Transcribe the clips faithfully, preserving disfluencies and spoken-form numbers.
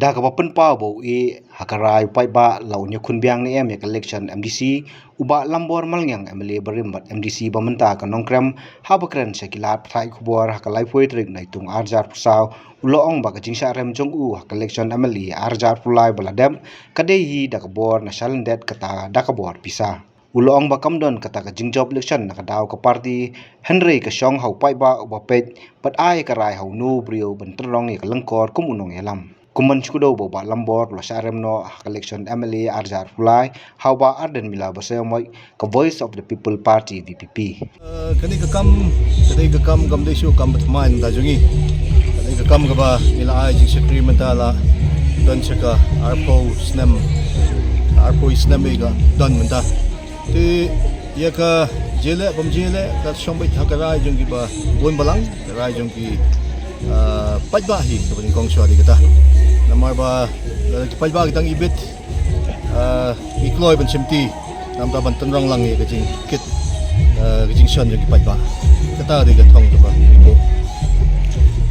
Da kaba pynpaw ba u ïeh ha ka rai u paidbah la un ïakhun biang ne em ïa ka election M D C, u Bah Lambor Malngiang, M L A barim bad M D C ba mynta ka Nongkrem, haba kren sha ki lad pathai khubor ha ka laiphew tarik Naitung arhajar arphew saw, u la ong ba ka jingshah rem jong u ha ka election M L A arhajar arphew lai ba la dep ka dei hi da ka bor na shalyndet, kata da ka bor pisa. U la ong ba kam don kata ka jingjop election na ka daw ka party, hynrei ka shong ha u paidbah uba peit bad ai ka rai ha uno u briew ban tynrong ïa ka lyngkor kum u nongïalam. Kum ban shu kdew ba u Bah Lambor u la shah rem noh ha ka election M L A arhajar arphew lai ha u Bah Ardent Miller Basaiawmoit ka Voice of the People Party, V P P. Eh, kane ka kam, kane ka kam kam dei shuh kam ba thymmai na ka bynta jong ngi. Kane ka kam kaba ngi la ai jingshakri mynta la don sha ka arphew snem, arphew snem ïa ka don mynta. Te ïa ka jingïaleh bym jingïaleh ka shong beit ha ka rai jong kiba bun balang, ka rai jong ki, ah, paidbah hi kaba nyngkong shuwa dei kata. Namar ba, eh, ki paidbah ki dang ibit, ah, ngi kloi ban shimti namar ban tynrong lang ïa ka jingkit, ah, ka jingshon jong ki paidbah. Kata dei ka thong kaba ngi buh.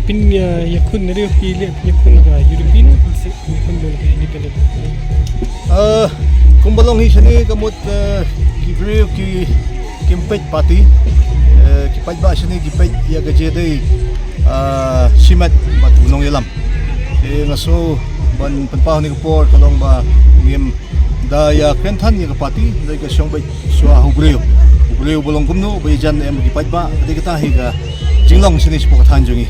Phin, ah, ïakhun ne, phi leh phin ïakhun ka European, phin ïakhun ka independent? Ah, kumba long hi shane ka mut, ah, ki briew ki, kim peit party, ah, ki paidbah shane ki peit ïa ka jingïadei, ah, shimet bad u nongïalam. Te nga sngew ban pynpaw ha kane ka por ka long ba ngim da ïakren than ïa ka party, hynrei ka shong beit shuwa ha u briew. U briew ba long kumno, ba ïajan em ki paidbah, ka dei kata hi ka jinglong shane shapoh ka thaiñ jong ngi.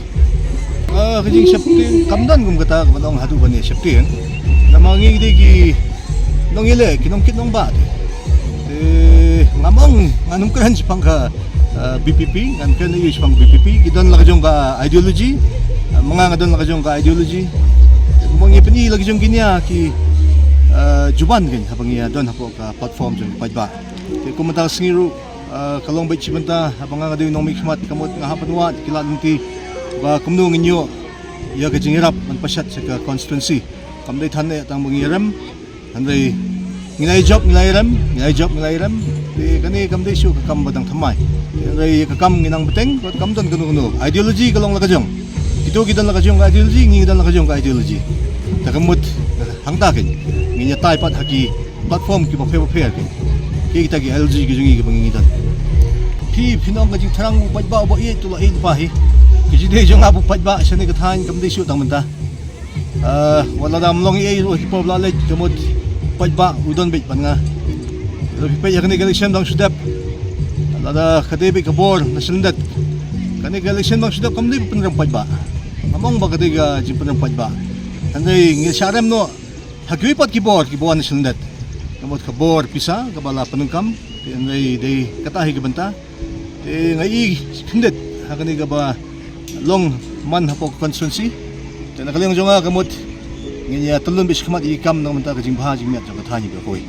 Ah, ka jingsheptieng kam don kum kata kaba long haduh ban ïasheptieng. Namar ngi dei ki nongïaleh, ki nongkit nongbah te. Te ngam ong, ngam kren shaphang ka, ah, B P P, ngam kren ïa shaphang B P P, ki don la ka jong ka ideology, ah, ma nga nga don la ka jong ka ideology. Kumba ngi pyni la ka jong ki nia ki, ah, juban kein haba ngi don hapoh ka platform jong ki paidbah. Te kum mynta ka sngi ruh, ah, ka long beit shi bynta haba nga nga dei u nongmihkhmat ka mut nga hap ban wad ki lad lynti ba kumno ngin ïoh ïa ka jingïarap ban pashat sha ka constituency. Kam dei than eh tang ba ngi ïarem, hynrei ngi la ïajop ngi la ïarem, ngi la ïajop ngi la ïarem. Te kane kam dei shuh ka kam ba dang thymmai. Hynrei ïa ka kam ngi nang bteng, kam don kano kano. Ideology ka long la ka jong. Kito ki don la ka jong ka ideology, ngi don la ka jong ka ideology. Te ka mut hangta kein ngin ïatai pat ha ki platform kiba pher bapher kein. Ki kita ki ideology ki jong ngi kiba ngi don. Phi, phin ong ka jingthrang u paidbah uba ïeit u la ïeit bha hi. Ki jingdei jong nga u paidbah shane ka thaiñ kam dei shuh tang mynta. Ah, wat lada ym long ei ruh ki por ba la leit ka mut paidbah u don beit bad nga. Lada phi peit ïa kane ka election dang shu dep, lada ka dei beit ka bor na sha lyndet, kane ka election dang shu dep kam dei ba pynrem paidbah. Ngam ong ba ka dei ka jingpynrem paidbah. Hynrei ngi shah rem noh ha kiwei pat ki bor kiba wan na sha lyndet. Ka mut ka bor pisa kaba la pyndonkam, te hynrei dei kata hi ka bynta. Te nga i khyndiat ha kane kaba long man hapoh ka constituency. Te na ka liang jong nga ka mut ngin ïa tylli beit shakhmat ïa ki kam na ka bynta ka jingbha jingmiat jong ka thaiñ baroh kawei.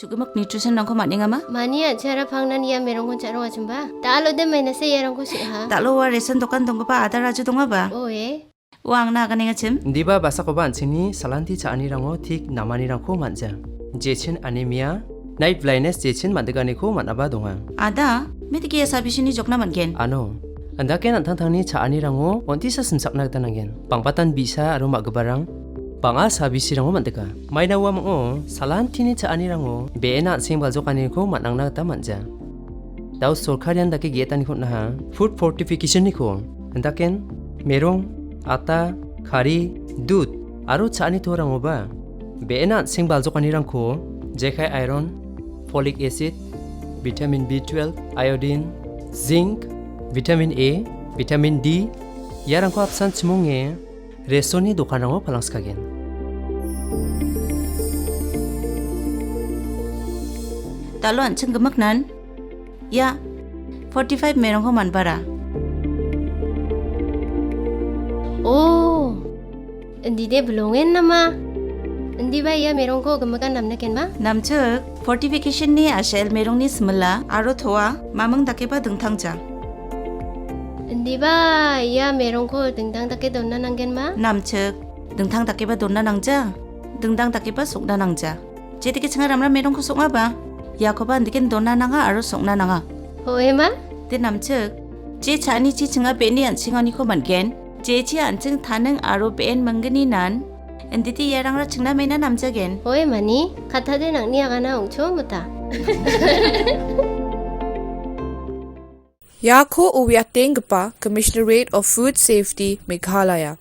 Shu ka mak nutrition nang ko mat ning ma? Mani a chara phang nan ïa merong kon cha rong a chim ba. Ta lo de mai na se ïa rong ko shi ha. Ta lo wa ration dokan dong ba ada raju dong ba. O e. Wang na ka ning a chim. Ndi ba basa ko ban chini salanti cha ani rango thik namani rang ko man ja. Jechin anemia, night blindness jechin man de ka ni ko man aba donga. Ada, me tiki ya sabi shini jokna man gen. Ano, anda ken an thang thang ni cha ani rango onti sa simsak na ta nang gen. Pang patan bisa aro mak gebarang. Pang a sabi si rango man de ka. Mai na wa mang o, salanti ni cha ani rango, be ena sing bal jok ani ko man ang na ta man ja. Dau sorkar yan dake giatan khut naha food fortification ni ko. Daken merong, ata, khari, dud, aro cha ani to rango ba. Be ena sing bal jok ani rang ko, jekai iron, folic acid, vitamin B twelve, iodine, zinc, vitamin A, vitamin D, ya rang ko apsan chimung e, resoni dokan rango palang skagen. Talo an ching gemak nan. Ya, forty five merong ko man bara. Oh, indi de belongen nama. Indi ba ya merong ko gemakan namna ken ba? Namchuk, fortification ni ashel merong ni semela, aro thoa, mamang dake ba dengthang ja. Indi ba ya merong ko dengthang dake donna nanggen ma? Namchuk, dengthang dake ba donna nangja, dengthang dake ba sukna nangja. Jete ke chenga ramram merong ko sukma ba. Ya ko ba ndikin dona nanga aro sukna nanga. Ho ema? Te namchuk. Je chani chi chenga beni an chinga ni ko man gen. Je chi an ching thaneng aro ben mangani nan. Enti ti ïa rang ra chingna mena nam jagen. Oi mani, kata de nang nia kana ong cho mata. Ïa ko u ïa teng kpa Commissionerate of Food Safety Meghalaya.